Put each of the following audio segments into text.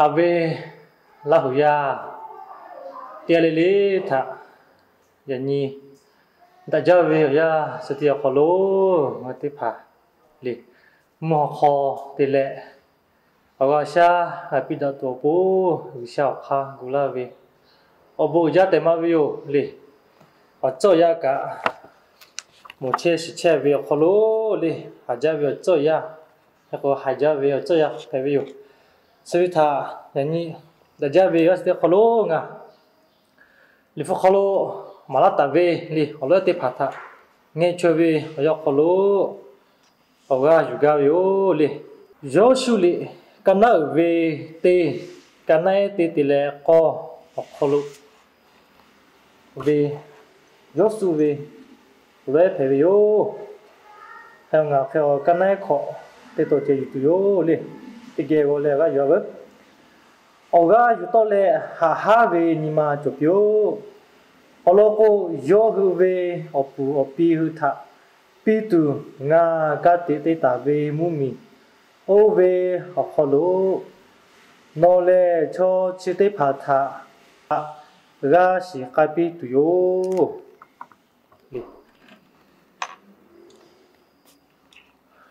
A ve Laˇ huˍ yaˇ teˇ g'aˇ le le htaꞈ, yaꞈ nyi daꞈ jaˇ ve awˬ yanˇ chi teˇ yanˇ awˬ hk'aw lo ngaˬ hui teˇ hpaˍ le, mvuhˇ hawˉ hk'aw te leh awˬ g'a shaˉ g'a piˇ daꞈ tuˬ awˬ pon G'uiˬsha awˬ hk'aˇ gu laˇ ve awˬ bon uiˍ jaˇ tehꞈ maˇ ve yoˬ le. Awˬ tcuhˉ awˬ yanˇ kaꞈ moˍ chehˇ shiˍ chehˇ ve awˬ hk'aw lo le, haˍ jaˇ ve awˬ tcuhˉ awˬ yanˇ, hk'e k'o haˍ jaˇ ve awˬ tcuhˉ awˬ yanˇ hpehꞈ ve yoˬ. Chi ve htaꞈ yaꞈ nyi daꞈ jaˇ ve awˬ yanˇ chi teˇ hk'aw lo ngaˬ Liꞈ hpu hk'aw lo maˍ laˇ taˍ ve le, awˬ lawn teˇ hpaˍ htaꞈ ngeh chaweh ve awˬ yanˇ hk'aw lo awˬ g'aˇ yuˬ gaˇ ve yoˬ le. Yawˇshuˆ liꞈ kaˇ naˉ uiˍ ve teˇ, kaˇ naˉ ehˉ teˇ te leh k'awˇ awˬ hk'aw lo ve Yawˇshuˆ ve awˬ lawn ehˉ hpehꞈ ve yoˬ. Hk'e ngaˬ hk'e kaˇ naˉ ehˉ hkawꞈ teˇ taw ceh yuˬ tuˬ yoˬ le. Teˇ geh g'aw leh g'aˇ yuˬ-a veuˬ. Awˬ g'aˇ yuˬ tawˆ leh haꞈ haˉ ve nyi ma cawˬ piˇ-oˆ. Awˬ lawn k'o, yawˇ hui ve awˬ puˍ awˬ pi hui htaꞈ piˇ tuˬ ngaˬ ka tiꞈ te taˍ ve mvuhˇmiˬ oˇ ve awˬ hk'aw lo nawˬ lehˬ chaw chi teˇ hpaˍ htaꞈ g'a shiˍ k'ai piˇ tuˬ yoˬ.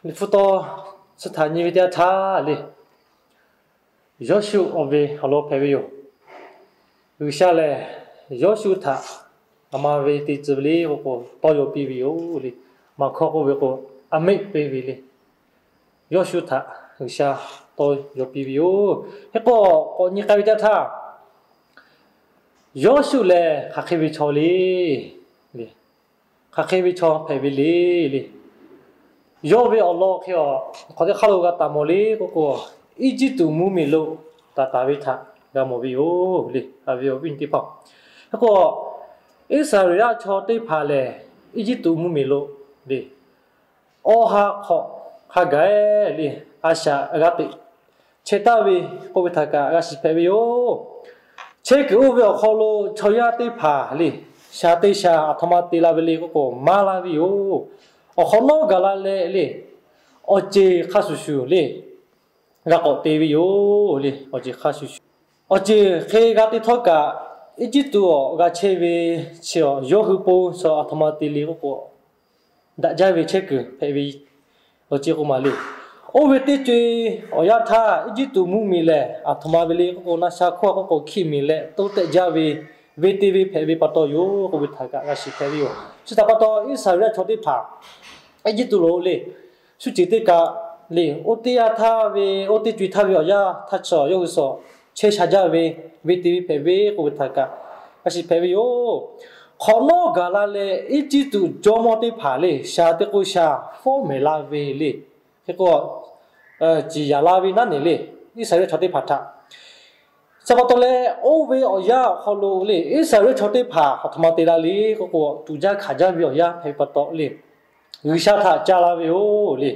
Liꞈ hpu taw chi htaꞈ nyi ve teˇ yanˇ htaˇ le, Yawˇshuˆ awˬ ve awˬ lawn hpehꞈ ve yoˬ. G'uiˬsha lehˬ Yawˇshuˆ htaꞈ aˬ ma ve te tcuh ve le k'oˆ k'o, tawˇ yaw piˇ ve yoˬ le. Maˍ hkawˇ k'oˆ ve k'o, a meˆ piˇ ve le. Yawˇshuˆ htaꞈ G'uiˬsha tawˇ yaw piˇ ve yoˬ. Hk'e k'o, k'awꞈ nyi k'ai ve teˇ yanˇ htaˇ, Yawˇshuˆ lehˬ hk'aˬ hk'e ve chaw le, hk'aˬ hk'e ve chaw hpehꞈ ve le le. Yawˇ ve awˬ lawn hk'e a, hk'aˬ teˇ hk'aˇ lo g'a taˍ mawˬ le k'oˆ k'o, Eˇjiˇtuꞈ mvuhˇmiˬ lo taˍ taˍ ve htaꞈ g'a mawˬ ve yoˬ le. Haꞈ ve awˬ viˉ awˬ nyi teˇ hpaˍ, hk'e k'o, Iˉsaˍreˍlaˆ chaw teˇ hpaˍ lehˬ Eˇjiˇtuꞈ mvuhˇmiˬ lo le, awˬ ha hk'awꞈ hk'a gaˬ le, a shaꞈ g'a teꞈ chehˇ taˍ ve k'oˆ ve htaꞈ kaꞈ g'a shiˍ hpehꞈ ve yoˬ. Chehˇ kuiˬ oˇ ve awˬ hk'aw lo chaw yaˇ teˇ hpaˍ le, shaˍ te shaˍ aˬ htoꞈ ma te la ve le k'oˆ k'o, maˇ laˇ ve yoˬ. Awˬ hk'awꞈ nawˉ gaˬ la leh le, awˬ ceˬ hk'a shuˍ shuˍ le, g'a k'awꞈ te ve yoˬ le. Awˬ ceˬ hk'a shuˍ shuˍ, awˬ ceˬ hk'e g'a te htawˇ kaꞈ, Eˇjiˇtuꞈ awˬ g'a chehˇ ve chi awˬ yawˇ hui po shaw aˬ htoꞈ ma te le k'oˆ k'o, daꞈ jaˇ ve chehˇ kuiˬ hpehꞈ ve awˬ ceˬ k'o maˬ le. Oˇ ve teˇ co-e awˬ yanˇ htaˇ, Eˇjiˇtuꞈ mvuhˇmiˬ lehˬ aˬ htoꞈ ma ve le k'oˆ k'o, naˆ sha hkawˇ k'oˆ k'o hkiˆ miˬ leh toˇ tehꞈ jaˇ ve, ve te ve hpehꞈ ve pa taw yoˬ k'oˆ ve htaꞈ kaꞈ g'a shiˍ hpehꞈ ve yoˬ. Chi htaꞈ pa taw, Iˉsaˍreˍlaˆ chaw teˇ hpaˍ Eˇjiˇtuꞈ lo le, shu ceˬ teˇ kaꞈ le, oˇ teˇ yanˇ htaˇ ve, oˇ teˇ co-e htaˇ ve awˬ yanˇ htaˇ chi yawˇ hui suh chehˇ sha jaˇ ve, ve te ve hpehꞈ ve k'oˆ ve htaꞈ kaꞈ g'a shiˍ hpehꞈ ve yoˬ. Hk'awꞈ nawˉ gaˬ la leh Eˇjiˇtuꞈ jawˇmawˇ teˇ hpaˍ le, shaˍ te k'o shaˍ fawˉ mehˍ la ve le. Hk'e k'o, ciˍ yanˍ la ve naˉ neˬ le, Iˉsaˍreˍlaˆ chaw teˇ hpaˍ htaꞈ. Chi pa taw leh, oˇ ve awˬ yanˇ awˬ hk'aw lo le, Iˉsaˍreˍlaˆ chaw teˇ hpaˍ aˬ htoꞈ ma te la le k'oˆ k'o, tuꞈ jaˇ hkanˍ jaˇ ve awˬ yanˇ hpehꞈ ve pa taw le, G'uiˬsha htaꞈ ca la ve yoˬ le.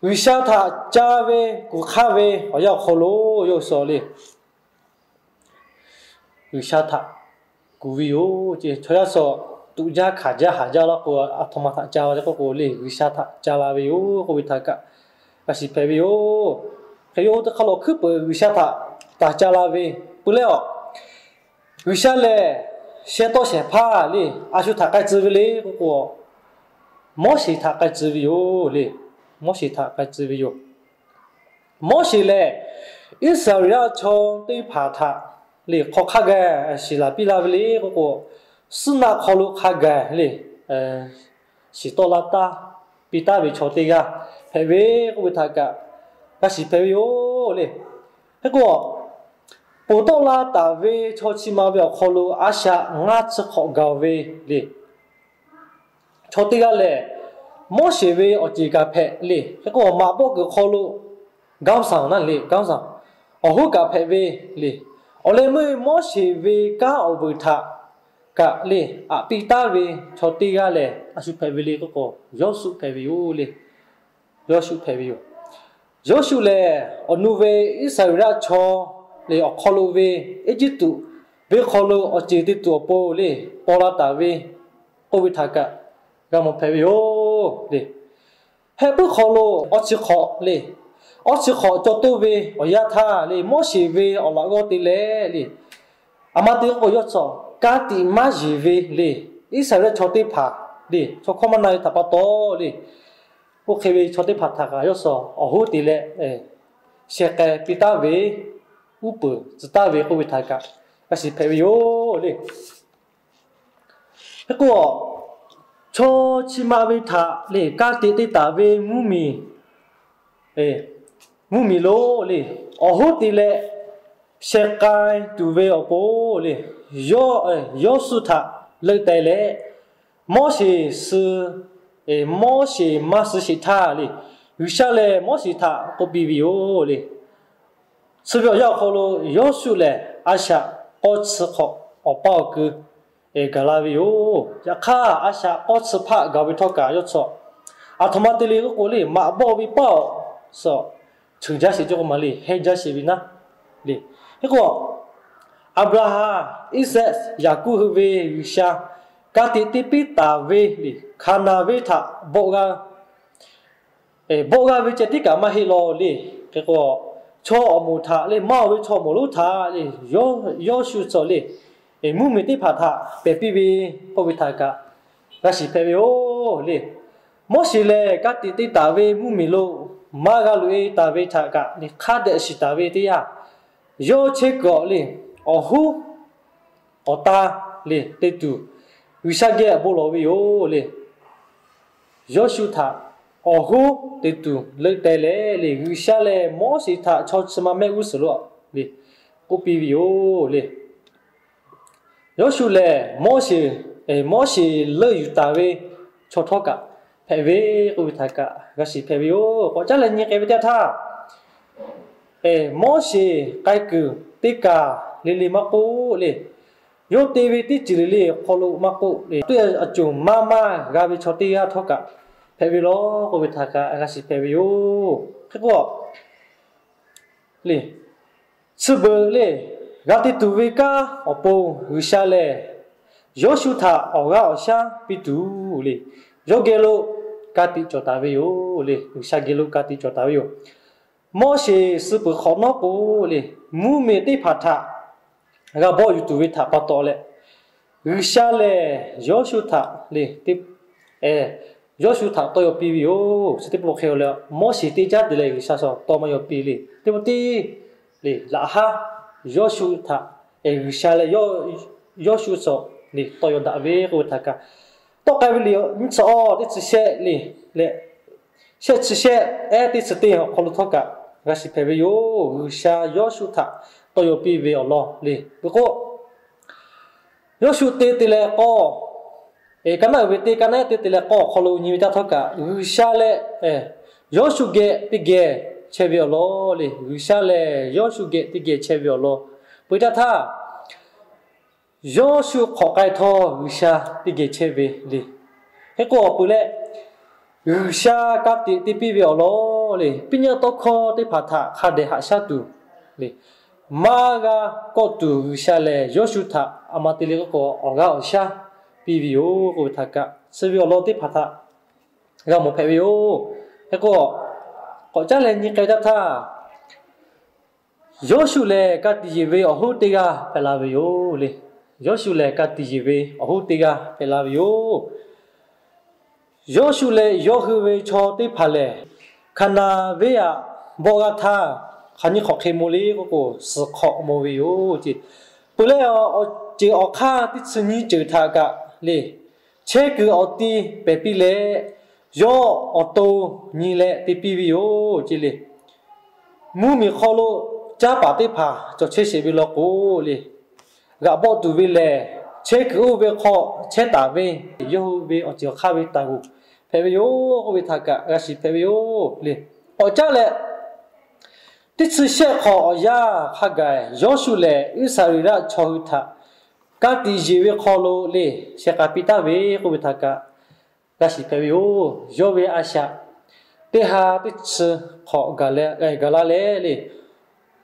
G'uiˬsha htaꞈ ca ve kuˬ hk'aˇ ve awˬ yanˇ awˬ hk'aw lo yawˇ suh le, G'uiˬsha htaꞈ kuˬ ve yoˬ. Chaw yaˇ suh tuꞈ jaˇ hkanˍ jaˇ haˍ jaˇ laˇ k'o, aˬ htoꞈ ma htaꞈ ca la le k'oˆ k'o le, G'uiˬsha htaꞈ ca la ve yoˬ k'oˆ ve htaꞈ kaꞈ g'a shiˍ hpehꞈ ve yoˬ. Hk'e yoˬ teˇ hk'aˇ lo hkuiˉ peuˍ G'uiˬsha htaꞈ taˍ ca la ve peuˬ leh a, G'uiˬsha lehˬ sheh tawˇ shehˍ hpaˇ le, a shu htaꞈ k'ai tcuh ve le k'oˆ k'o, Moˉseˍ htaꞈ k'ai tcuh ve yoˬ le. Moˉseˍ htaꞈ k'ai tcuh ve yoˬ. Moˉseˍ lehˬ Iˉsaˍreˍlaˆ chaw teˇ hpaˍ htaꞈ le hk'aw hk'a gaˬ shiˍ laˬ piˇ la ve le k'oˆ k'o, suhˉ naˆ hk'aw lo hk'a gaˬ le shiˍ tawˆ la taˇ piˇ taˍ ve chaw teˇ g'aˇ hpehꞈ ve k'oˆ ve htaꞈ kaꞈ g'a shiˍ hpehꞈ ve yoˬ le. Hk'e k'o, ponˬ tawˆ la taˍ ve chaw chi ma ve awˬ hk'aw lo a shaꞈ ngaˇ chi hk'awꞈ gaˬ ve le chaw teˇ g'aˇ lehˬ, Moˉseˍ ve awˬ ceˬ kaꞈ hpehꞈ le. Hk'e k'o, maꞈ bawˆ kuiˬ hk'aw lo gauˇ saˍ naˉ le, gauˇ saˍ awˬ hoˉ kaꞈ hpehꞈ ve le. Awˬ leh meuˇ Moˉseˍ ve kanˉ awˬ vuiˬ htaꞈ kaꞈ le aꞈ piˇ taˍ ve chaw teˇ g'aˇ lehˬ, a shu hpehꞈ ve le k'oˆ k'o, Yawˇshuˆ hpehꞈ ve yoˬ le. Yawˇshuˆ hpehꞈ ve yoˬ. Yawˇshuˆ lehˬ, awˬ nu ve Iˉsaˍreˍlaˆ chaw le awˬ hk'aw lo ve Eˇjiˇtuꞈ venˇ hk'aw lo awˬ ceˬ te tuˬ awˬ pon le paw la taˍ ve k'oˆ ve htaꞈ kaꞈ g'a mawˬ hpehꞈ ve yoˬ le. Heh puiˉ hk'aw lo awˬ chi hk'awꞈ le, awˇ chi hk'awꞈ caw toˇ ve awˬ yanˇ htaˇ le, Moˉseˍ ve awˬ laꞈ g'awˇ te leh le, aˬ ma te k'o yawˇ tcuh ka tiꞈ maˇ yeˬ ve le, Iˉsaˍreˍlaˆ chaw teˇ hpaˍ le, chaw hkawˇ maˇ na ve htaꞈ pa taw le, oˇ hk'e ve chaw teˇ hpaˍ htaꞈ kaꞈ yawˇ suh awˬ hoˉ te leh sheh k'ai piˇ taˍ ve, uˉ peunˍ tcuh taˍ ve k'oˆ ve htaꞈ kaꞈ g'a shiˍ hpehꞈ ve yoˬ le. Hk'e k'o, chaw chi ma ve htaꞈ le ka tiꞈ te taˍ ve mvuhˇmiˬ, mvuhˇmiˬ lo le, awˬ hoˉ te leh sheh k'ai tuˬ ve awˬ pon le, Yawˇ, Yawˇshuˆ htaꞈ leuˆ teh leh, Moˉseˍ suh, Moˉseˍ maˇ suh sheˍ htaˇ le, G'uiˬsha lehˬ Moˉseˍ htaꞈ k'oˆ piˇ ve yoˬ le. Chi ve awˬ yanˇ awˬ hk'aw lo Yawˇshuˆ lehˬ a shaꞈ k'awˇ chi hk'awꞈ awˬ paˇ awˬ kui gaˬ la ve yoˬ. Yaꞈ hk'aˇ, a shaꞈ k'awˇ chi hpaˆ gaˬ ve htawˇ kaꞈ yawˇ tcuh, aˬ htoꞈ ma te le k'oˆ k'o le, maꞈ bawˆ ve paˇ awˬ suhˍ cheuˬ jaˇ sheˍ cawˇ k'o maˬ le, hehnˇ jaˇ sheˍ ve naˉ le. Hk'e k'o, Aˍbraˍhanˍ, Iˉsaˍreˍlaˆ, Yaˍkoˆ hui ve G'uiˬsha ka tiꞈ te piˇ taˍ ve le, Hkaˍnanˍ venˇ htaꞈ bawˆ g'a bawˆ g'a ve ceh tiˉ kaꞈ maˇ heˆ law le. Hk'e k'o, chaw awˬ moˍ htaꞈ le, maˇ oˬ ve chaw awˬ moˍ lonˉ htaꞈ le, Yawˇshuˆ tcuh le, mvuhˇmiˬ teˇ hpaˍ htaꞈ pehˬ piˇ ve k'oˆ ve htaꞈ kaꞈ g'a shiˍ hpehꞈ ve yoˬ le. Moˉseˍ lehˬ ka tiꞈ te taˍ ve mvuhˇmiˬ lo maˇ g'a loꞈ e taˍ ve htaꞈ kaꞈ le hk'a dehꞈ shiˍ taˍ ve teˇ yanˇ, yawˇ chehˇ kuiˬ awˬ le, awˬ hoˉ awˬ ta le te tuˬ G'uiˬsha geh bon lawˬ ve yoˬ le. Yawˇshuˆ htaꞈ awˬ hoˉ te tuˬ leuˆ teh leh le, G'uiˬsha lehˬ Moˉseˍ htaꞈ chaw chi ma mehˆ g'uˇ suhˍ lo le k'oˆ piˇ ve yoˬ le. Yawˇshuˆ lehˬ Moˉseˍ, Moˉseˍ leuˆ yuˬ taˍ ve chaw htawˇ kaꞈ hpehꞈ ve k'oˆ ve htaꞈ kaꞈ g'a shiˍ hpehꞈ ve yoˬ. K'awꞈ caˉ leh nyi k'ai ve teˇ htaˇ, Moˉseˍ k'ai kuiˬ teˇ kaˬ le le maˇ k'oˆ le, yawˇ te ve teˇ ceuˬ le le awˬ hk'aw lo maˇ k'oˆ le, tuˇ a coˬ maˇ maˇ g'a ve chaw teˇ g'aˇ htawˇ kaꞈ hpehꞈ ve law k'oˆ ve htaꞈ kaꞈ g'a shiˍ hpehꞈ ve yoˬ. Hk'e k'o, le, chi beuꞈ le, g'a te tuˬ ve kanˉ awˬ pon G'uiˬsha lehˬ Yawˇshuˆ htaꞈ awˬ g'aˇ awˬ shaˉ piˇ tuˬ le, yawˇ geh lo ka tiꞈ cawˬ taˍ ve yoˬ le. G'uiˬsha geh lo ka tiꞈ cawˬ taˍ ve yoˬ. Moˉseˍ suh peuˬ hk'awꞈ nawˉ k'o le, mvuhˇmiˬ teˇ hpaˍ htaꞈ g'a bawˆ yuˬ tuˬ ve htaꞈ pa taw leh, G'uiˬsha lehˬ Yawˇshuˆ htaꞈ le, Yawˇshuˆ htaꞈ tawˇ yaw piˇ ve yoˬ. Chi teˇ pawˆ hk'e leh Moˉseˍ teˇ caˉ te leh G'uiˬsha suh tawˇ maˇ yaw piˇ le. Teˇ pawˆ teˇ le laꞈ haˉ Yawˇshuˆ htaꞈ G'uiˬsha leh Yawˇshuˆ suh le tawˇ yaw daꞈ ve k'oˆ ve htaꞈ kaꞈ, tawˆ k'ai ve le nyi tsuhꞈ awˬ teˇ chi shehˆ le leh shehˆ chi shehˆ ehˉ teˇ chi teˇ awˬ hk'aw lo htawˇ kaꞈ g'a shiˍ hpehꞈ ve yoˬ. G'uiˬsha Yawˇshuˆ htaꞈ tawˇ yaw piˇ ve awˬ lawn le. Peuˬ k'o, Yawˇshuˆ te te leh k'awˇ, ka naˆ uiˍ ve teˇ ka naˆ ehˉ te te leh k'awˇ awˬ hk'aw lo nyi ve teˇ htawˇ kaꞈ G'uiˬsha leh Yawˇshuˆ geh teˇ geh chehˇ ve awˬ lawn le. G'uiˬsha leh Yawˇshuˆ geh teˇ geh chehˇ ve awˬ lawn peuˬ teˇ htaˇ, Yawˇshuˆ hk'awꞈ k'ai htawˇ G'uiˬsha teˇ geh chehˇ ve le. Hk'e k'o awˬ peuˬ leh, G'uiˬsha ka tiꞈ te piˇ ve awˬ lawn le, piˇ nyaˇ tawˇ hkawˇ teˇ hpaˍ htaꞈ hk'a dehꞈ haꞈ shaˉ tuˬ le, maˇ g'a kawˆ tuˬ G'uiˬsha lehˬ Yawˇshuˆ htaꞈ aˬ ma te le k'oˆ k'o awˬ g'aˇ awˬ shaˉ piˇ ve yoˬ k'oˆ ve htaꞈ kaꞈ, chi ve awˬ lawn teˇ hpaˍ htaꞈ g'a mawˬ hpehꞈ ve yoˬ. Hk'e k'o, k'awꞈ caˉ leh nyi k'ai taˇ htaˇ, Yawˇshuˆ lehˬ ka tiꞈ yeˬ ve awˬ hoˉ teˇ g'aˇ hpehꞈ la ve yoˬ le. Yawˇshuˆ lehˬ ka tiꞈ yeˬ ve awˬ hoˉ teˇ g'aˇ hpehꞈ la ve yoˬ. Yawˇshuˆ leh yawˇ hui ve chaw teˇ hpaˍ lehˬ, Hkaˍnanˍ venˇ aꞈ bawˆ g'aˇ htaˇ, hk'aˬ nyiˇ hk'awꞈ hk'e maw le k'oˆ k'o, suhˍ hk'awꞈ maw ve yoˬ ce. Peuˬ leh, awˬ ceuˬ awˬ hk'aˇ teˇ chi nyiˇ ceuˬ htaꞈ kaꞈ le, chehˇ kuiˬ awˬ ti pehˬ piˇ leh, yawˇ awˬ to nyi leh te piˇ ve yoˬ ce le. Mvuhˇmiˬ hk'aw lo caˇ paˍ teˇ hpaˍ cawˬ chehˇ sheˍ ve law k'o le, g'aꞈ bawˆ tuˬ ve lehˬ, chehˇ kuiˬ oˇ ve hk'aw chehˇ taˍ ve, yawˇ hui ve awˬ ceuˬ awˬ hk'aˇ ve taˍ g'oˬ hpehꞈ ve yoˬ k'oˆ ve htaꞈ kaꞈ g'a shiˍ hpehꞈ ve yoˬ le. K'awꞈ caˉ leh, teˇ chi shehˆ hk'awꞈ awˬ yanˇ hk'a gaˬ Yawˇshuˆ lehˬ Iˉsaˍreˍlaˆ chaw hui htaꞈ ka tiꞈ yeˬ ve hk'aw lo le, sheh k'ai piˇ taˍ ve k'oˆ ve htaꞈ kaꞈ g'a shiˍ hpehꞈ ve yoˬ. Yawˇ ve a shaꞈ teˇ ha teˇ chi hk'awꞈ gaˬ la leh le,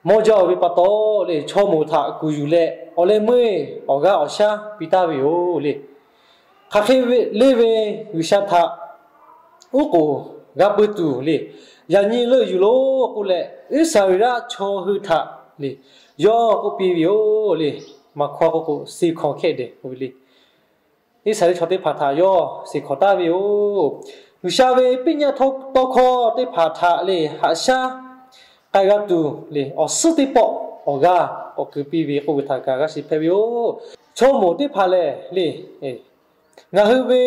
mawˇ jaˇ ve pa taw le, chaw moˍ htaꞈ kuˬ yuˬ leh awˬ leh meuˇ awˬ g'aˇ awˬ shaˉ piˇ taˍ ve yoˬ le. Hk'aˬ hk'e le ve G'uiˬsha htaꞈ oˉ k'oˍ g'a peu tuˬ le, Yaꞈ nyi leuˆ yuˬ loˬ k'oˆ leh, Iˉsaˍreˍlaˆ chaw hui htaꞈ le, yawˇ k'oˆ piˇ ve yoˬ le. Maˍ hkawˇ k'oˆ k'o, seˍ hkawˍ hkehˆ dehꞈ k'oˆ ve le. Iˉsaˍreˍlaˆ chaw teˇ hpaˍ htaꞈ yawˇ seˍ hkawˍ taˍ ve yoˬ. G'uiˬsha ve piˇ nyaˇ tawˇ hkawˇ teˇ hpaˍ htaꞈ le, haꞈ shaˉ k'ai g'a tuˬ le, awˬ suhˉ teˇ pawˆ awˬ g'aˇ k'awꞈ keu piˇ ve k'oˆ ve htaꞈ kaꞈ g'a shiˍ hpehꞈ ve yoˬ. Chaw moˍ teˇ hpaˍ lehˬ le, ngaˬ hui ve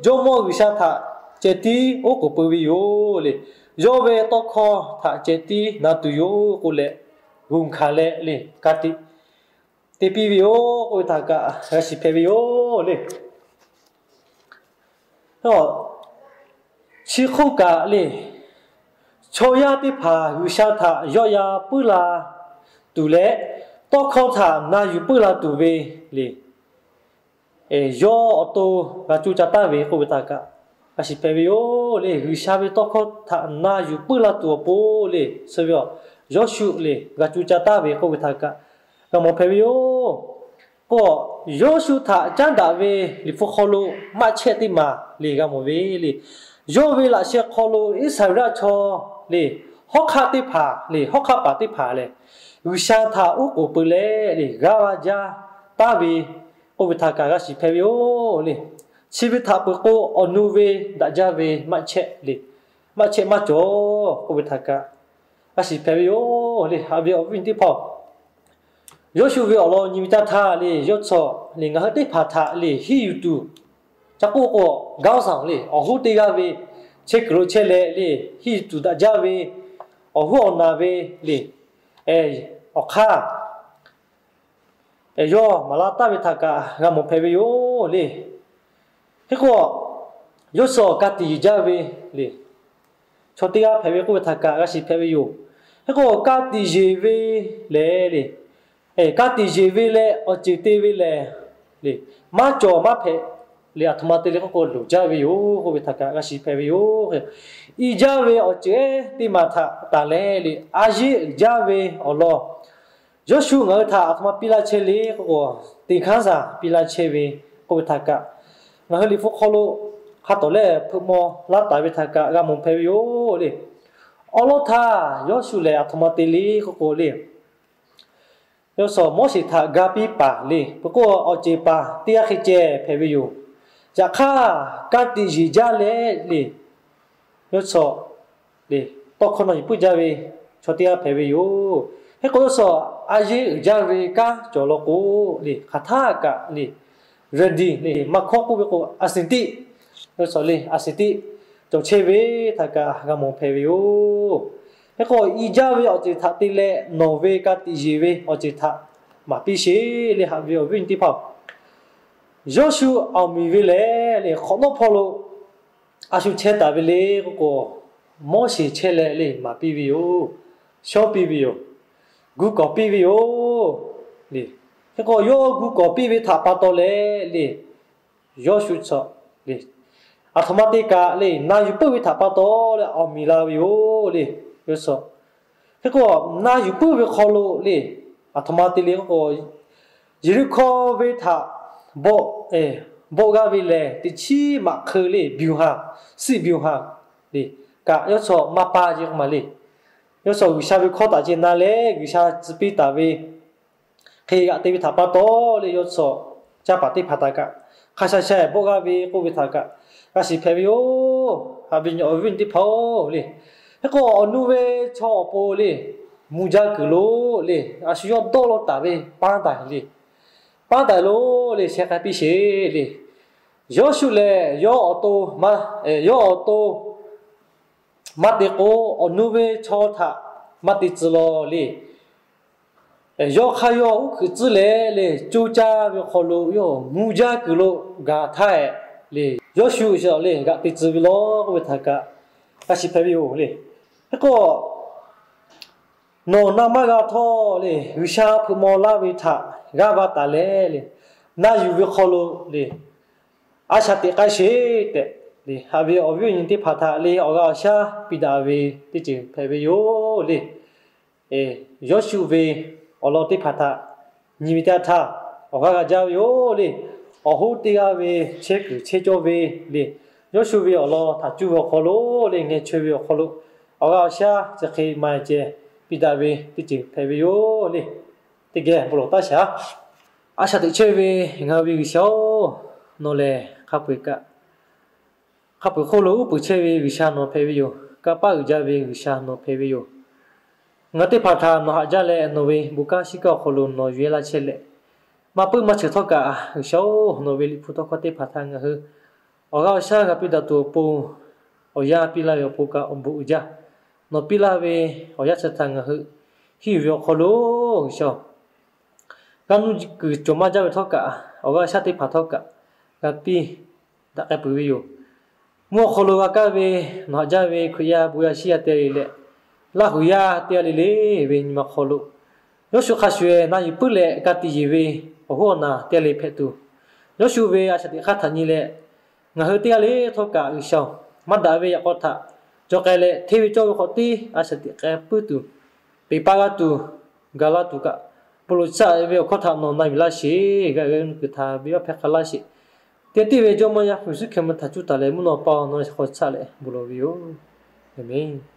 Jawˇmawˇ G'uiˬsha htaꞈ ceh tiˉ oˉ k'oˍ pui ve yoˬ le. Yawˇ ve tawˇ hkawˇ htaꞈ ceh tiˉ na tuˬ yoˬ k'oˆ leh, g'uiˬ hkanˍ leh le, ka tiꞈ te piˇ ve yoˬ k'oˆ ve htaꞈ kaꞈ g'a shiˍ hpehꞈ ve yoˬ le. Chi hk'oˆ kaꞈ le, chaw yaˇ teˇ hpaˍ G'uiˬsha htaꞈ yawˆ yan puiˉ la tuˬ leh, tawˇ hkawˇ htaꞈ na yuˬ puiˉ la tuˬ ve le, yawˇ awˬ to g'a coˇ ca taˍ ve k'oˆ ve htaꞈ kaꞈ g'a shiˍ hpehꞈ ve yoˬ le. G'uiˬsha ve tawˇ hkawˇ htaꞈ na yuˬ puiˉ la tuˬ awˬ pon le, suh ve awˬ Yawˇshuˆ le g'a coˇ ca taˍ ve k'oˆ ve htaꞈ kaꞈ g'a mawˬ hpehꞈ ve yoˬ. K'o, Yawˇshuˆ htaꞈ caˉ daꞈ ve Liꞈ hpu hk'aw lo maˆ chehˇ teˇ maˬ le g'a mawˬ ve le. Yawˇ ve laꞈ sheh hk'aw lo Iˉsaˍreˍlaˆ chaw le, hawˉ hk'aˆ teˇ hpaˍ le, hawˉ hk'aˆ paˍ teˇ hpaˍ lehˬ, G'uiˬsha htaꞈ oˉ k'oˍ pui leh le, g'aˇ va jaˇ taˍ ve k'oˆ ve htaꞈ kaꞈ g'a shiˍ hpehꞈ ve yoˬ le. Chi ve htaꞈ peuˬ k'o, awˬ nu ve daꞈ jaˇ ve maˆ chehˇ le, maˆ chehˇ maˇ cawˬ k'oˆ ve htaꞈ kaꞈ g'a shiˍ hpehꞈ ve yoˬ le. Haꞈ ve awˬ viˉ awˬ nyi teˇ hpaˍ-oˬ, Yawˇshuˆ ve awˬ lawn nyi ve caˇ htaˇ le, yawˇ chaw le ngaˬ hui teˇ hpaˍ htaꞈ le hiˉ yuˬ tuˬ, ca k'oˆ k'o, g'aoˉ saˍ le awˬ hoˉ teˇ g'aˇ ve chehˇ kuiˬ lo chehˇ leh le, hiˉ yuˬ tuˬ daꞈ jaˇ ve awˬ hoˉ awˬ naˬ ve le, awˬ hk'aˇ yawˇ maˍ laˇ taˍ ve htaꞈ kaꞈ g'a mawˬ hpehꞈ ve yoˬ le. Hk'e k'o, yawˇ suh ka tiꞈ yeˬ jaˇ ve le, chaw teˇ g'aˇ hpehꞈ ve k'oˆ ve htaꞈ kaꞈ g'a shiˍ hpehꞈ ve yoˬ. Hk'e k'o, ka tiꞈ yeˬ ve lehˬ le, ka tiꞈ yeˬ ve leh awˬ ceuˬ te ve lehˬ le, maˇ cawˬ maˇ hpehꞈ le, aˬ htoꞈ ma te le k'oˆ k'o, loˍ jaˇ ve yoˬ k'oˆ ve htaꞈ kaꞈ g'a shiˍ hpehꞈ ve yoˬ. I jaˇ ve awˬ ceuˬ ehˉ teˇ maˬ htaꞈ taˍ leh le, a yeˇ uiˍ jaˇ ve awˬ lawn Yawˇshuˆ ngaˬ hui htaꞈ aˬ htoꞈ ma piˇ laˇ chehˇ le k'oˆ k'o, teˇ hkanˉ saˍ piˇ laˇ chehˇ ve k'oˆ ve htaꞈ kaꞈ, ngaˬ hui Liꞈ hpu hk'aw lo hk'a tawˍ lehˬ hpeuꞈ maw laˇ taˍ ve htaꞈ kaꞈ g'a mawˬ hpehꞈ ve yoˬ le. Awˉ lawˉ htaˇ Yawˇshuˆ lehˬ aˬ htoꞈ ma te le k'oˆ k'o le, yawˇ suh Moˉseˍ htaꞈ ga piˇ paˍ le, peuˬ k'o awˬ ceˬ paˍ teˇ g'aˇ hk'e ceh hpehꞈ ve yoˬ. Yaꞈ hk'aˇ, ka tiꞈ yeˬ jaˇ leh le, yawˇ suh le tawˇ hkawˇ na yuˬ puiˉ jaˇ ve chaw teˇ g'aˇ hpehꞈ ve yoˬ. Hk'e k'o, yawˇ suh a yeˇ uiˍ jaˇ ve kanˉ cawˬ law k'o le, hk'aˬ htaˇ kaꞈ le, ready le, maˇ hkawˇ k'oˆ ve k'o, a siˍ tiˆ, yawˇ suh le a siˍ tiˆ cawˬ chehˇ ve htaꞈ kaꞈ g'a mawˬ hpehꞈ ve yoˬ. Hk'e k'o, i jaˇ ve awˬ ceuˬ htaꞈ te leh nawˬ ve ka tiꞈ yeˬ ve awˬ ceuˬ htaꞈ maˍ piˇ sheˍ le, haꞈ ve awˬ viˉ awˬ nyi teˇ hpaˍ-oˬ, Yawˇshuˆ awˬ miˬ ve lehˬ le, hk'awꞈ nawˉ hpawˇ lo a shu chehˇ taˍ ve le k'oˆ k'o, Moˉseˍ chehˇ leh le maˍ piˇ ve yoˬ. Shawˉ piˇ ve yoˬ. Gu kawˍ piˇ ve yoˬ le. Hk'e k'o, yawˇ gu kawˍ piˇ ve htaꞈ pa taw leh le, Yawˇshuˆ chaw le, aˬ htoꞈ ma te kaꞈ le, na yuˬ puiˉ ve htaꞈ pa taw leh awˬ miˬ la ve yoˬ le. Yawˇ suh, hk'e k'o, na yuˬ puiˉ ve hk'aw lo le, aˬ htoꞈ ma te le k'oˆ k'o, Yeˍriˆhkoˇ venˇ htaꞈ bawˆ, bawˆ g'aˇ ve lehˬ, teꞈ chiˉ maꞈ hk'eu le, ဗျူဟာ, စစ်ဗျူဟာ le, kaꞈ yawˇ suh maˇ pa ce k'o maˬ le. Yawˇ suh G'uiˬsha ve hkawˇ taꞈ ce na leh G'uiˬsha tcuh piˇ taˍ ve hk'e g'aꞈ te ve htaꞈ pa taw le, yawˇ suh caˇ paˍ teˇ hpaˍ htaꞈ kaꞈ hk'a sha sha bawˆ g'aˇ ve k'oˆ ve htaꞈ kaꞈ g'a shiˍ hpehꞈ ve yoˬ. Haꞈ ve awˬ viˉ awˬ nyi teˇ hpaˍ-oˬ le, hk'e k'o awˬ nu ve chaw awˬ pon le, mvuh jaˇ kuiˬ lo le, a shu yawˇ dawˇ law taˍ ve paˇ taˍ le, paˇ taˍ lo le sheh k'ai piˇ sheˍ le. Yawˇshuˆ lehˬ yawˇ awˬ to, yawˇ awˬ to maˇ te k'o, awˬ nu ve chaw htaꞈ maˇ te tcuh law le. Yawˇ hk'aˇ yawˇ uˉ hkuiꞈ tcuhˉ leh le, coˇ caˇ ve hk'aw lo yawˇ mvuh jaˇ kuiˬ lo gaˬ htaˇ ehˍ le, Yawˇshuˆ le g'aꞈ te tcuh ve law k'oˆ ve htaꞈ kaꞈ g'a shiˍ hpehꞈ ve yoˬ le. Hk'e k'o, nawˬ na maˇ g'a htawˇ le, G'uiˬsha hpeuꞈ maw laˇ ve htaꞈ g'aˇ va taˍ leh le, na yuˬ ve hk'aw lo le, a shaꞈ teꞈ k'ai sheˍ tehꞈ le, haꞈ ve awˬ viˉ awˬ nyi teˇ hpaˍ htaꞈ le awˬ g'aˇ awˬ shaˉ piˇ daꞈ ve teˇ ceuˬ hpehꞈ ve yoˬ le. Yawˇshuˆ ve awˬ lawn teˇ hpaˍ htaꞈ nyi ve teˇ yanˇ htaˇ, awˬ g'aˇ g'a jaˇ ve yoˬ le. Awˬ hoˉ teˇ g'aˇ ve chehˇ kuiˬ chehˇ cawˇ ve le, Yawˇshuˆ ve awˬ lawn htaꞈ cuˇ ve awˬ hk'aw lo le, ngeh chaweh ve awˬ hk'aw lo awˬ g'aˇ awˬ shaˉ chi hk'e maˇ ceh piˇ daꞈ ve teˇ ceuˬ hpehꞈ ve yoˬ le. Teˇ geh bon lawˬ taˇ shaˍ. A shaꞈ teꞈ chehˇ ve ngaˬ hui ve G'uiˬsha-oˬ, nawˬ lehˬ hk'a peu-eˬ kaꞈ, hk'a peu-eˬ hk'oˆ lo uˉ peunˍ chehˇ ve G'uiˬsha nawˬ hpehꞈ ve yoˬ. Kanˇ paˆ uiˍ jaˇ ve G'uiˬsha nawˬ hpehꞈ ve yoˬ. Ngaˬ hui teˇ hpaˍ htaꞈ nawˬ haꞈ jaˇ leh, nawˬ ve bon kanˉ shiˉ kanˉ awˬ hk'aw lo nawˬ yuˬ-e laˇ chehˇ leh, maˇ puiˉ maˇ ceuˬ htawˇ kaꞈ, G'uiˬsha-oˬ, nawˬ ve Liꞈ hpu tawˇ hkawˇ teˇ hpaˍ htaꞈ ngaˬ hui awˬ g'aˇ awˬ shaˉ g'a piˇ daꞈ tuˬ awˬ pon, awˬ yanˇ piˇ laˇ ve awˬ pon kaꞈ awˬ bon uiˍ jaˇ. Nawˬ piˇ laˇ ve awˬ yanˇ chi htaꞈ ngaˬ hui henˇ yuˬ ve awˬ hk'aw lo, G'uiˬsha-oˬ, g'aˇ nuˇ kuiˬ cawˬ maˇ jaˇ ve htawˇ kaꞈ, awˬ g'aˇ shaˉ teˇ hpaˍ htawˇ kaꞈ g'a piˇ daꞈ k'ai peuˬ ve yoˬ. Mvuhˇ awˬ hk'aw lo g'a kaˇ ve, nawˬ haꞈ jaˇ ve Hkriꞈ yaˇ bon yaˇ shiˉ yaˇ teˇ g'aˇ le leh, Laˇ huˍ yaˇ teˇ g'aˇ le le ve nyi ma hk'aw lo, Yawˇshuˆ hk'a shuˍ-eˬ na yuˬ puiˉ leh ka tiꞈ yeˬ ve awˬ hoˉ awˬ naˬ teˇ g'aˇ le hpehꞈ tuˬ, Yawˇshuˆ ve a shaꞈ teꞈ hk'aˇ htaꞈ nyi leh, ngaˬ hui teˇ g'aˇ le htawˇ kaꞈ G'uiˬsha-oˬ, maˇ daꞈ ve yaꞈ k'aw htaꞈ cawˬ k'ai leh, hteˇ ve cawˇ ve hk'awꞈ teˇ a shaꞈ teꞈ k'ai puiˉ tuˬ, peꞈ paˆ g'a tuˬ, gaˬ la tuˬ kaꞈ, bon lawˬ caˆ ve awˬ hkawˇ htaꞈ nawˬ na yuˬ laˇ sheˍ. G'a g'a nuˇ kuiˬ htaꞈ venˇbaˆ hpehˇ hk'a laˇ sheˍ. Teˇ teˇ ve Jawˇmawˇ Yaˇ hpu Yeˍsuˆ Hkriꞈ mvuh htaꞈ cuˇ taˍ leh, mvuhˇ naw pa nawˬ lehˬ hk'aw caˆ leh bon lawˬ ve yoˬ. Aˍmenˍ.